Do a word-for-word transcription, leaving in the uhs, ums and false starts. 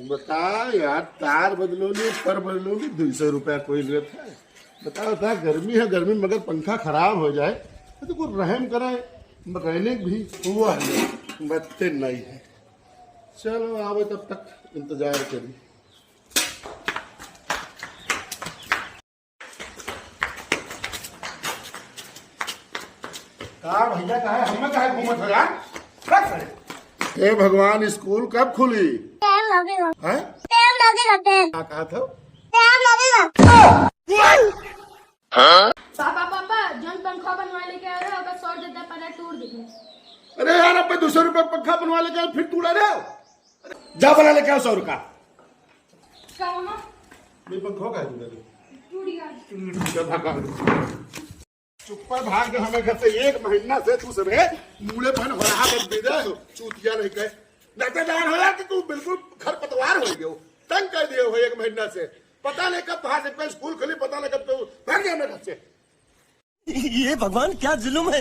बताओ यार, तार बदलो ली, पर बदलो ली, दुई सौ रुपया कोई लेत है? बताओ, इतना गर्मी है, गर्मी में अगर पंखा खराब हो जाए तो कोई रहम करे, मैकेनिक भी। हुआ है, बत्ते नहीं है। चलो, आवे तब तक इंतजार करी। का भैया, काहे हमें काहे घूमत हो यार? रख सारे। हे भगवान, स्कूल कब खुली? टाइम लगेगा। हैं? टाइम लगेगा, टाइम। का कहत हो? टाइम लगेगा। पापा, पापा, जौन पंखा बनवा लेके आए रहे, ओकर सौ रुपया पहले टूट दिए। अरे यार, अब दो सौ रुपया पंखा बनवा लेके आए, फिर टूट रहे हो? जा, बना लेके आओ सौ रुपया। का मामा? ये पंखा का है तुम्हारे? टूट गया। टूट गया, भगवान। चुप्पा भाग गए हमें घर से। एक महीना से तू सबे मूड़े पहन हो रहा, बस बेजा हो, चूतिया नहीं कहे। नातेदार हो यार कि तू बिल्कुल खरपतवार हो गए हो, तंग कर दिए हो एक महीना से। पता नहीं कब कहाँ से पे स्कूल खुली, पता नहीं कब तो भाग गया हमें घर से। ये भगवान, क्या जुल्म है।